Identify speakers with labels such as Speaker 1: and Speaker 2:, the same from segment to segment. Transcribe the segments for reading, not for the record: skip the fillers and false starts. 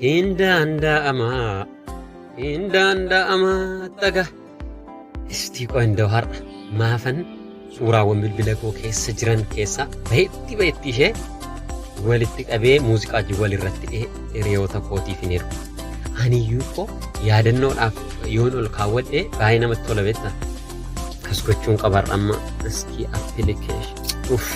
Speaker 1: Hin danda'ama. Hin danda'ama taga. Istii qoy inda'u har'a maafan suuraawwan bilbila koo keessa jiran keessaa bayetti bayetti ishee walitti qabee muuziqaa wajjin wal irratti dhihee hiriyoota kootiif hin ergu. Aniyyuu koo yaadannoodhaaf yoon ol kaawwadhe baay'ee namatti tola beektaa. Akkas gochuun qaba har'a amma iskii appilikeeshin. Uff.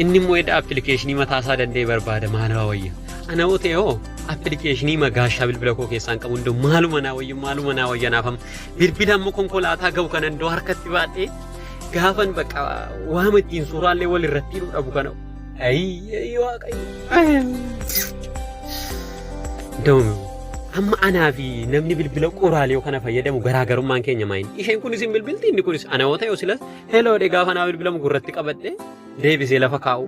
Speaker 1: Inni immoo edda appilikeeshinii mataa isaa danda'e barbaada maaluma wayya. Ana hoo ta'e hoo appilikeeshinii magaashaa bilbila koo keessaan qabu hunduu maaluma naa wayya maaluma naa wayya naaf amma bilbila ammoo konkolaataa ga'u kana iddoo harkatti baadhee gaafan bakka waama ittiin suuraallee wal irratti hidhuu dhabu kana ayi waaqayyo. Doomi amma anaa fi namni bilbila qoraalee kana fayyadamu garaagarummaan keenya maayin isheen kunis hin bilbilti inni kunis ana hoo ta'e silas heloo dhe gaafa naa bilbilamu gurratti qabadhe deebisee lafa kaa'u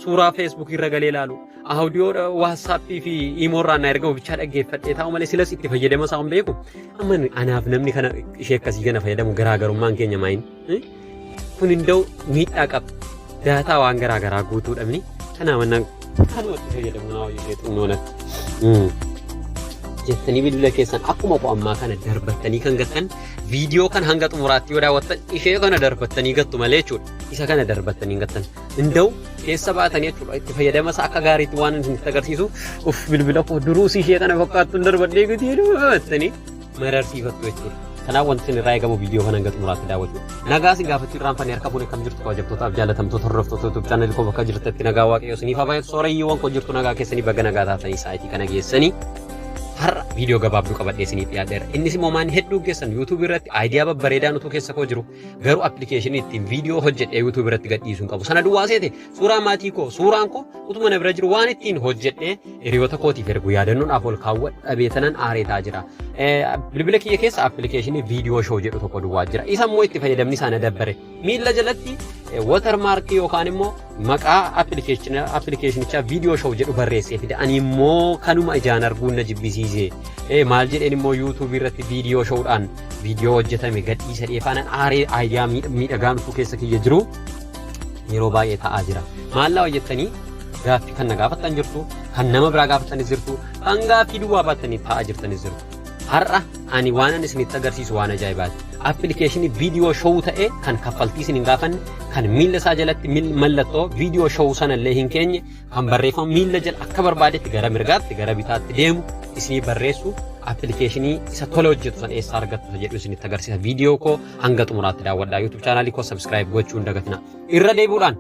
Speaker 1: suuraa feesbuukii irra galee ilaalu audio waatsaappii fi imoo irraa na ergamu bichaa dhaggeeffadhee taa'u malee silas itti fayyadama isaa hin beeku. Amma anaaf namni kana ishee akkasii kana fayyadamu garaagarummaan keenya maayin. Kun hinda'u miidhaa qaba. Daataa waan garaagaraa guutuu dhabni. Kanaaf mannaan kanumatti fayyadamu naa hojii ishee xinnoo natti. Jettanii bilbila keessan akkuma koo ammaa kana darbattanii kan gattan viidiyoo kan hanga xumuraatti yoo daawwattan ishee kana darbattanii gattu malee jechuudha. Isa kana darbattanii gattan. Inda'u keessa baatanii jechuudha. Itti fayyadama isaa akka gaariitti waan isinitti agarsiisu uff bilbila koo duruus ishee kana fakkaattu hin darbadhee gatii jettanii mararsiifattu jechuudha. Kanaaf wanti isin irraa eegamu viidiyoo kana hanga xumuraatti daawwachuu. Nagaa isin gaafachuu irraanfanne harka fuune kam jirtu kabajamtootaaf jaalatamtoota hordoftoota YouTube channel koo bakka jirtanitti nagaa waaqayyoo isiniif haa baay'atu soorayyiiwwan koo jirtu nagaa keessanii baga nagaa taatanii sa'aatii kana geessanii har'a viidiyoo gabaabduu qabadhee isiniif dhiyaadheera. Innis immoo maan hedduu keessan YouTube irratti aayidiyaa babbareedaan utuu keessa koo jiru garuu appilikeeshinii ittiin viidiyoo hojjedhee YouTube irratti gadhiisuu hin qabu. Sana duwwaa seete suuraa maatii koo suuraan koo utuma na bira jiru waan ittiin hojjedhee hiriyoota kootiif ergu yaadannoodhaaf ol kaawwadhu dhabee tanan aareetaa jira. Bilbila kiyya keessa appilikeeshinii viidiyoo shoo jedhu tokko duwwaa jira. Isa immoo itti fayyadamni isaa na dabbare. Miilla jalatti watermaarkii yookaan immoo maqaa appilikeeshinichaa viidiyoo show jedhu barreessee fide. Ani immoo kanuma ijaan arguun na jibbisiise. Maal jedheen immoo yuutuubii irratti viidiyoo showdhaan viidiyoo hojjetame gadhiisa dheefaanan aaree aayidiyaa miidhagaan utuu keessa kiyya jiru yeroo baay'ee ta'aa jira. Maallaa hojjettanii gaaffii kan na gaafattan jirtu, kan nama biraa gaafattanis jirtu, kan gaaffii duwwaa baattanii taa'aa jirtanis jirtu. Har'a ani waan ani isinitti agarsiisu waan ajaa'ibaati. Appilikeeshinii viidiyoo showuu ta'e kan kaffaltii isin hin gaafanne, kan miilla isaa jalatti mallattoo viidiyoo showuu sana illee hin keenye, kan barreeffama miilla jala akka barbaadetti gara mirgaatti gara bitaatti deemu isinii barreessu appilikeeshinii isa tola hojjetu san eessaa argattu isa jedhu isinitti agarsiisa. Viidiyoo koo hanga xumuraatti daawwadhaa. YouTube chaanaalii koo subscribe gochuu hin dagatinaa. Irra deebi'uudhaan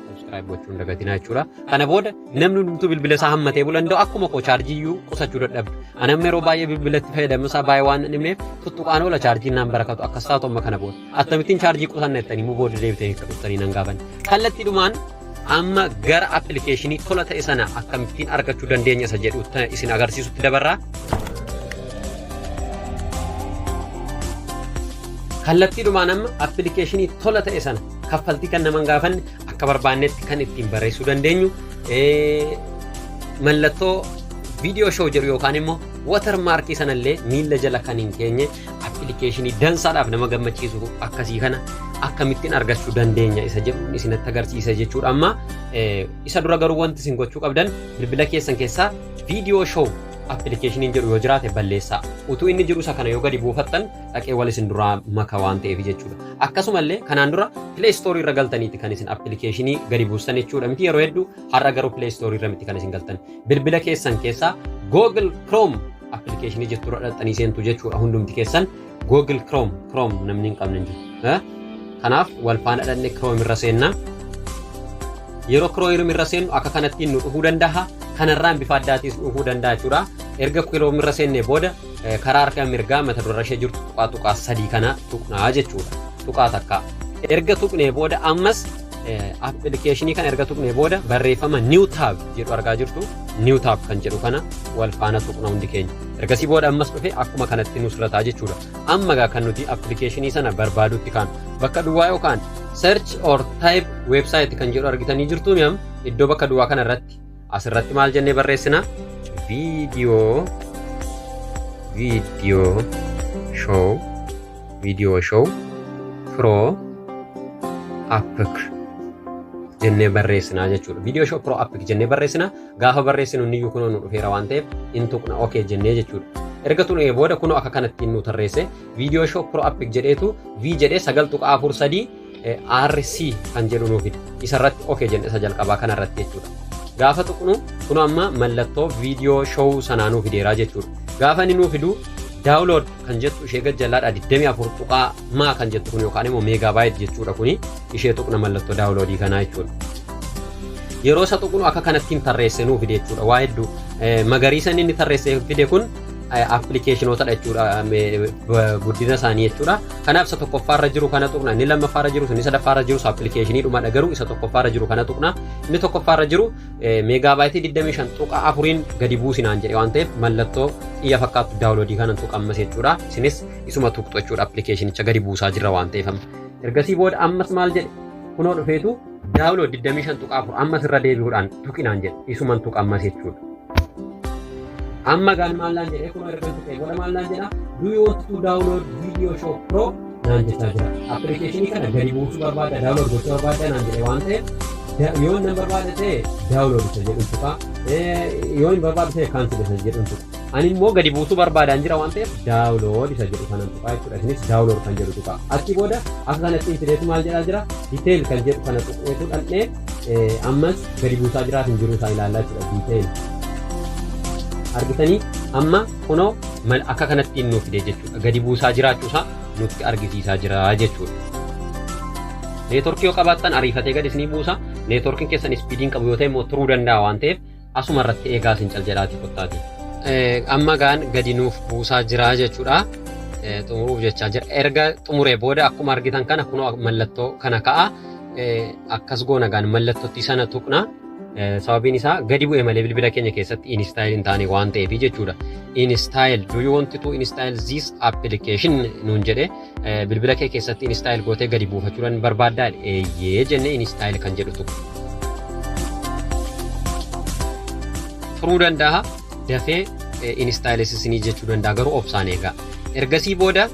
Speaker 1: subscribe gochuu hin dagatinaa jechuudha. Kana booda namni hundumtuu bilbila isaa hammatee bula danda'u akkuma koo chaarjii iyyuu qusachuu dadhabdu. Ani amma yeroo baay'ee bilbilatti fayyadamu isaa baay'ee waan hin dhibneef tuttuqaan oola chaarjiin naan barakatu akkas taatu amma kana booda. Akkamittiin chaarjii qusanna jettanii immoo booda deebitanii akka dhuftanii nan gaafanne. Kallattiidhumaan amma gara appilikeeshinii tola ta'e sana akkamittiin argachuu dandeenya isa jedhu isin agarsiisutti dabarraa. Kallattiidhumaan amma appilikeeshinii tola ta'e sana kaffaltii kan nama hin gaafanne akka barbaannetti kan ittiin barreessuu dandeenyu mallattoo viidiyoo show jedhu yookaan immoo watermaarkii sanallee miilla jala kan hin keenye appilikeeshinii dansaadhaaf nama gammachiisu akkasii kana akkamittiin argachuu dandeenya isa jedhu isinitti agarsiisa jechuudha. Amma isa dura garuu wanti isin gochuu qabdan bilbila keessan keessaa viidiyoo show appilikeeshiniin jedhu yoo jiraate balleessaa. Utuu inni jiru isa kana yoo gadi buufattan dhaqee wal isin duraa maka waan ta'eef jechuudha. Akkasumallee kanaan dura Play Store irra galtaniiti kan isin appilikeeshinii gadi buustan jechuudha miti yeroo hedduu har'a garuu Play Store irra miti kan isin galtan. Bilbila keessan keessaa Google Chrome appilikeeshinii jettu irra dhaqxanii seentu jechuudha hundumti keessan Google Chrome Chrome namni hin qabne hin jiru. Kanaaf wal faana dhaqnee Chrome irra seenna. Yeroo Chrome irra seennu akka kanattiin nu dhufuu danda'a. Kanarraan bifa addaatiis dhufuu danda'a jechuudha. Erga Chrome irra seennee booda karaa harka mirgaa mata duree ishee jirtu tuqaa tuqaa sadii kana tuqnaa jechuudha. Tuqaa takka. Erga tuqnee booda ammas appilikeeshinii kana erga tuqnee booda barreeffama new tab jedhu argaa jirtu. New tab kan jedhu kana wal faana tuqna hundi keenya. Ergasii booda ammas dhufe akkuma kanatti nu sirrataa jechuudha. Amma gaa kan nuti appilikeeshinii sana barbaadutti kaanu bakka duwwaa yookaan search or type website kan jedhu argitanii jirtu mi'am iddoo bakka duwwaa kana irratti asirratti maal jennee barreessina viidiyoo viidiyoo show viidiyoo show pro apk jennee barreessinaa jechuudha. Video Show Pro APK jennee barreessina. Gaafa barreessinu inni iyyuu kunoo nu dhufeera waan ta'eef in tuqna, okay jennee jechuudha. Erga tuqnee booda kunoo akka kanatti nu tarreesse. Video Show Pro APK jedheetu V jedhee 9.43 RC kan jedhu nuu fida. Isarratti okay jenne, isa jalqabaa kanarratti jechuudha. Gaafa tuqnu kunoo amma mallattoo Video Show sanaa nuu fideeraa jechuudha. Gaafa inni nuu fidu download kan jettu ishee gajjallaadha, 24 tuqaa maa kan jettu kun yookaan immoo megabyte jechuudha, kuni ishee tuqna, mallattoo downloadii kanaa jechuudha. Yeroo isa tuqnu akka kanattiin tarreesse nuu fide jechuudha. Waa hedduu magariisa inni tarreessee fide kun appilikeeshinootadha jechuudha, guddina isaanii jechuudha. Kanaaf isa tokkoffaarra jiru kana tuqna, inni lammaffaarra jiru, inni sadaffaarra jirus appilikeeshinii dhumadha, garuu isa tokkoffaarra jiru kana tuqna. Inni tokkoffaarra jiru megabyteii 25.4n gadi buusinaan jedhe waan ta'eef mallattoo xiyya fakkaattu downloadii kana tuqammas jechuudha. Isinis isuma tuqxu jechuudha, appilikeeshinicha gadi buusaa jirra waan ta'eef. Ergasii booda ammas maal jedhe? Kunoo dhufeetu download 25.4 ammas irra deebi'uudhaan tuqinaan jedhe, isuman tuqammas jechuudha. Amma gaan maal naan jedhee? Kunoo erga tuqee booda maal naan jedha? "Do you want to download Video Show Pro?" naan jechaa jira. Appilikeeshinii kana gadi buusuu barbaada, download gochuu barbaada naan jedhe waan ta'eef, yoo inni barbaade ta'e download isa jedhu tuqa, yoo hin barbaade ta'e cancel isa jedhu tuqa. Ani immoo gadi buusuu barbaadaan jira waan ta'eef download isa jedhu kanan tuqa jechuudha. Isinis download kan jedhu tuqa. Achi booda akka kanatti fideetu maal jedhaa jira? Detail kan jedhu kana tuqeetu dhandhee ammas gadi buusaa jiraaf hin jiru isaa ilaallaa jechuudha, detail. Argitanii, amma kunoo akka kanatti nuuf fide jechuudha. Gadi buusaa jiraachuusaa nutti argisiisaa jira jechuudha. Neetworkii yoo qabaattan ariifatee gadi isinii buusa. Neetworkiin keessan speediin qabu yoo ta'e immoo turuu danda'a waan ta'eef asuma irratti eegaa isin cal jedhaati kottaati. Amma gaan gadi nuuf buusaa jira jechuudha. Xumuruuf jechaa jira. Erga xumuree booda akkuma argitan kana kunoo mallattoo kana ka'a. Akkas goona gaan, mallattootti sana tuqna. Sababiin isaa gadi bu'e malee bilbila keenya keessatti install hin taane waan ta'eef jechuudha. Install, "Do you want to install this application?" nuun jedhe. Bilbila kee keessatti install gootee gadi buufachuu barbaaddaa? Eeyyee jennee install kan jedhu tuqu. Turuu danda'a, dafee install isinii jechuu danda'a, garuu obsaan eegaa. Ergasii booda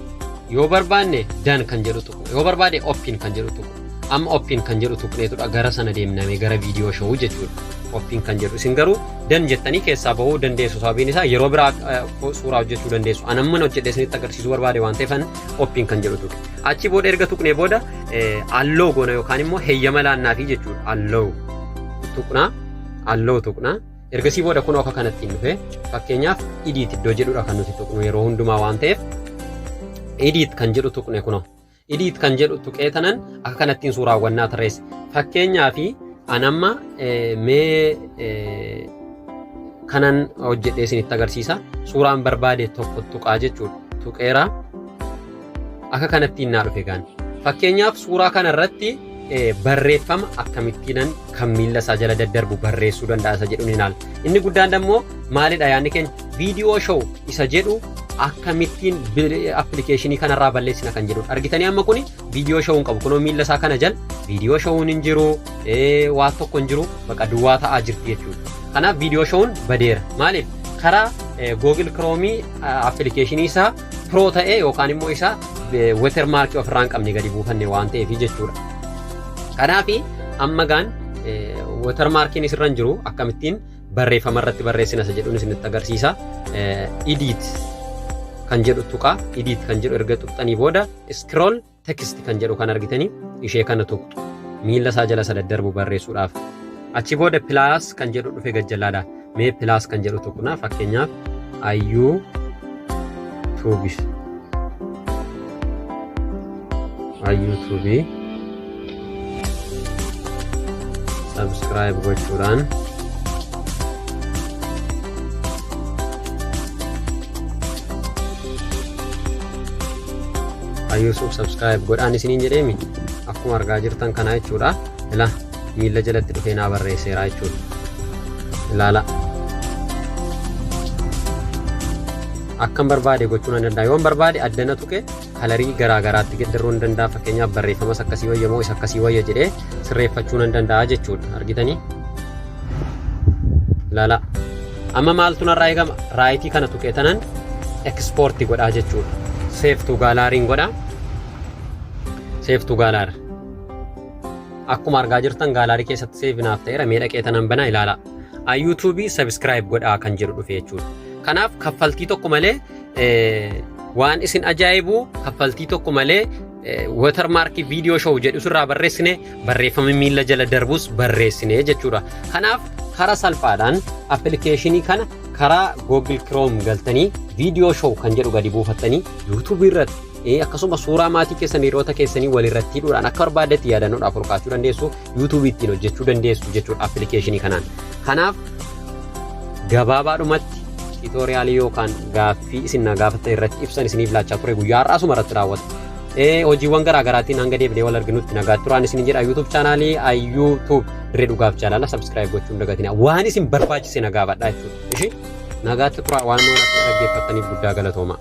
Speaker 1: yoo barbaanne done kan jedhu tuqu, yoo barbaade open kan jedhu tuqu. Amma open kan jedhu tuqneetudha gara sana deemname, gara Video Show jechuudha. Open kan jedhu, isin garuu done jettanii keessaa bahuu dandeessu, sababiin isaa yeroo biraa suuraa hojjechuu dandeessu. An amma hojjedhee isinitti agarsiisuu barbaade waan ta'eef open kan jedhu tuqe. Achi booda erga tuqnee booda allow goona yookaan immoo heeyyama laannaafi jechuudha. Allow tuqnaa, allow tuqnaa. Ergasii booda kun akka kanatti dhufe. Fakkeenyaaf edit iddoo jedhudha kan nuti tuqnu yeroo hundumaa waan ta'eef edit kan jedhu tuqne. Kunoo edit kan jedhu tuqee tanan akka kanattiin suuraawwan naa tarreesse. Fakkeenyaaf an amma mee kanan hojjedhee isinitti agarsiisa. Suuraan barbaade tokko tuqaa jechuudha. Tuqeera, akka kanattiin naa dhufe gaan. Fakkeenyaaf suuraa kana irratti barreeffama akkamittiinan kan miilla isaa jala daddarbu barreessuu danda'a isa jedhu ni ilaalla. Inni guddaan immoo maalidha? Yaadni keenya Video Show isa jedhu akkamittiin appilikeeshinii kanarraa balleessina kan jedhudha. Argitanii, amma kuni Video Show hin qabu. Kunoo miilla isaa kana jala Video Showun hin jiru, waa tokko hin jiru, baqa duwwaa ta'aa jirti jechuudha. Kanaaf Video Showun badeera. Maaliif? Karaa Google Chrome appilikeeshinii isaa Pro ta'ee yookaan immoo isaa watermarkii ofirraa hin qabne gadi buufanne waan ta'eef jechuudha. Kanaaf amma gaan watermarkiin isirra hin jiru, akkamittiin barreeffama irratti barreessina isa jedhuun isinitti agarsiisa. Edit kan jedhu tuqa. Edit kan jedhu erga tuqxanii booda scroll text kan jedhu kan argitanii ishee kana tuqxu. Miilla isaa jala isa daddarbu barreessuudhaaf. Achi booda plus kan jedhu dhufe gajjallaadha. Mee plus kan jedhu tuqna. Fakkeenyaaf ayyuu tuubis, ayyuu tuubii subscribe gochuudhaan ayyuusuuf subscribe godhaan isiniin jedheemi, akkuma argaa jirtan kana jechuudha. Ila miilla jalatti dhufee naa barreesseera jechuudha. Ilaala. Akkan barbaade gochuu nan danda'a. Yoon barbaade addana tuqe colorii garaa garaatti geddaruu nan danda'a. Fakkeenyaaf barreeffamas akkasii wayya moo isa akkasii wayya jedhee sirreeffachuu nan danda'a jechuudha. Argitanii? Ilaala. Amma maaltu narraa eegama? Rightii kana tuqee tanan exportii godhaa jechuudha. Save to galleryn godha. Save to gallery. Akkuma argaa jirtan gallery keessatti save naaf ta'eera. Mee dhaqee tanan banaa ilaala. YouTube subscribe godhaa kan jedhu dhufe jechuudha. Kanaaf kaffaltii tokko malee, waan isin ajaa'ibu, kaffaltii tokko malee watermark video show jedhu sirraa barreessine, barreeffama miila jala darbus barreessine jechuudha. Kanaaf karaa salphaadhaan appilikeeshinii kana karaa Google Chrome galtanii video show kan jedhu gadi buufattanii YouTube irratti, akkasuma suuraa maatii keessan, hiriyoota keessanii walirratti hidhuudhaan akka barbaaddetti yaadannoodhaaf ol kaachuu dandeessu, YouTube ittiin hojjechuu dandeessu jechuudha appilikeeshinii kanaan. Kanaaf gabaabaadhumatti tutorial yookaan gaaffii isin na gaafattan irratti ibsan isiniif laachaa ture guyyaa har'aa asuma irratti raawwata. Hojiiwwan garaa garaatiin hanga deebinee wal arginutti nagaatti turaan isin jedha. YouTube channel YouTube Dirree Dhugaaf Jaalala subscribe gochuun dagatina. Waan isin barbaachise na gaafadhaa jechuudha. Ishi nagaatti turaa, waan nuun akka dhaggeeffattaniif guddaa galatooma.